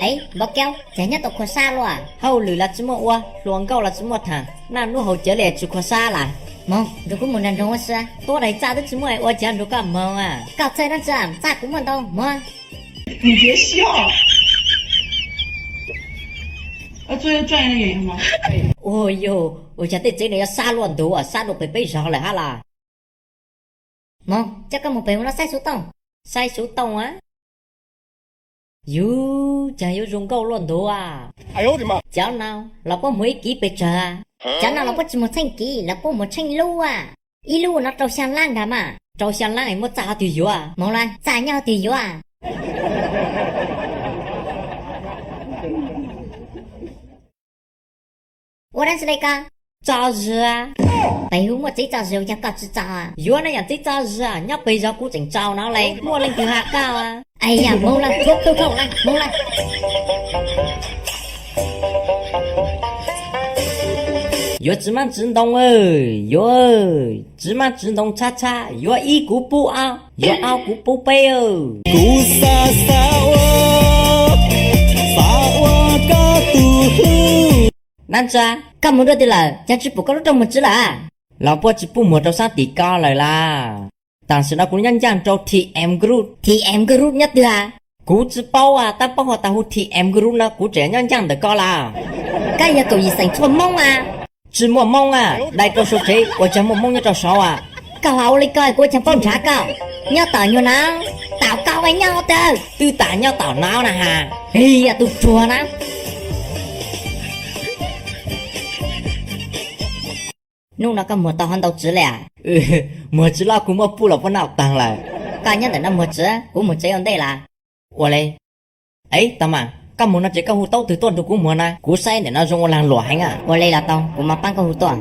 Ev, Npauj Kaub, cas nyob tau khuav sab luaj? Hauj lwm los tsis muaj ua, hluas nkauj los tsis muaj tham, naj nub haus cawv li tsis khuav sab las. Moog, nrug kuv moog nraag nroog ua si. Tuab dais txaj twb tsis muaj ua cas nrug koj moog a. Koj txhawj dlaab tsi, txaj kuv muaj ntau, moog. Ua yog, ua cas tej tsev no yuav sab luaj ntuj, sab dua pem peb zog lawm hab las. Moog, coj koj moog pem no saib xuv tooj. Saib xuv tooj a? Yus, cas yuav zoo nkauj luaj ntuj a. Cov no los puab muag ib kiv pes tsawg? Cov no los puab tsis muag tsheej kiv, los puab muag tsheej lub a. Ib lub no rau xyaa laab nrag mas. Rau xyaa laab es muaj txaj hov twg yuav? Moog las, txaj nyob hov twg yuav? Ua dlaab tsi le koj? Tso zis. Pem huv muaj tsev tso zis, yog koj tsis tso? Yuav na yom, tsev tso zis nyob pem zog kuv tseem tso no le, muaj leej twg has koj? Ai yam, moog las, tshuav tug thauj las, moog las. Yuav tsis maab tsis ntoo, yuav tsis maab tsis ntoo tshab tshab, yuav ib kuv pub ob, yuav ob kuv pub peb. Kuv xav xav ua, xav ua koj tug hlub. Dlaab tsi, koj moog dua twg lawm, yog tsis pum koj lub rooj muag tsi lawm? Los puab tsis pub muag rau sab tim ko lawm las. Tam sim no kuv nyob ncaaj rau T M Group. T M Group nyob twg a? Kuv tsis paub a, tab paub has tas hu T M Group no, kuv tseem nyob ncaaj ntawm ko las. Koj yog kaum yim xeem tshuaj Moob a? Tsis muaj Moob a, dai rau saum tsev ua caag muaj Moob nyob rau saud a. Koj has ua le ko kuv ua caag paub nrhav koj. Nyob tom nyuag no, tom koj ua nyob twg? Twb tas nyob tom no na has. Hia tus tsuag na. Nub no koj muag tau hov ntau tsi le a? Muag tsi loj, kuv muab puj los puab noj taag lawm. Koj nyob ntawm no muag tsi, kuv moog tsev ua ntej las. Ua le, ev, tau mas koj muag no tsev koj hu taub twg tuaj nrug kuv muag na, kuv saib ntawm no zoo ua laag luam heev a. Ua le los tau, kuv mam paab koj hu tuaj.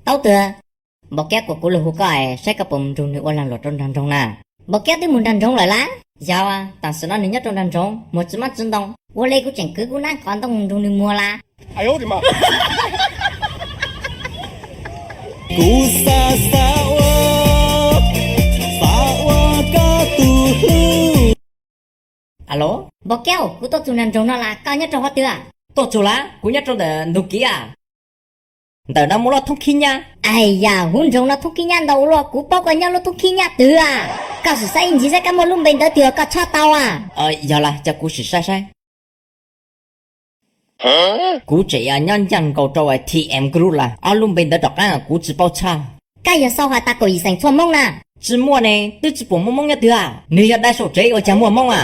Taub twg? Npauj Kaub, kuas kuv lug hu koj saib koj puas moog nrug nwg ua laag luam rau nraag nroog na. Npauj Kaub twb moog nraag nroog lawm las. Yog, tam sim no nwg nyob rau nraag nroog, muag tsi maab tsi ntoo. Ua le kuv tseem kwv kuv naab qhov ntoo nrug nwg muag las. Kuv xav xav ua, xav ua koj tug hlub. Alo, Npauj Kaub, kuv tuaj txug nraag nroog no las, koj nyob rau hov twg? Tuaj txug las, kuv nyob rau ntawm ntug kiv a. Ntawm no muaj lub thoob khib nyab. Ai yam, huv nroog no thoob khib nyab ntau luaj, kuv paub koj nyob lub thoob khib nyab twg a. Koj sim saib ib ntsis saib koj muaj lub npe ntawv twg koj tshaj tau a. Yog las, cia kuv sim saib saib. Kuv tseem nyob ncaaj nkaus rau T M Group las, ob lub npe ntawd rov qaab kuv tsis paub tshaj. Koj yog xav has tas kaum yim xeem tshuaj Moob na? Tsis muaj ne, twb tsis pum muaj Moob nyob twg a. Nwg yog dai saum tsev ua caag muaj Moob a?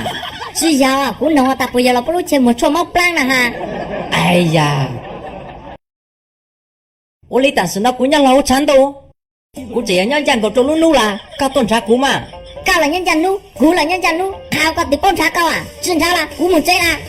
Tsis yog, kuv noog has tas puas yog los puab lub chaw muag tshuaj Moob plaab na has. Ai yam, ua li tam sim no kuv nyob laug huv tshav ntuj, kuv tseem yog nyob ncaaj nkaus rau lub nub las, koj tuaj nrhav kuv mas. Koj los nyob ncaaj nub, kuv los nyob ncaaj nub, qhov koj twb paub nrhav koj a, tsis nrhav las, kuv moog tsev las.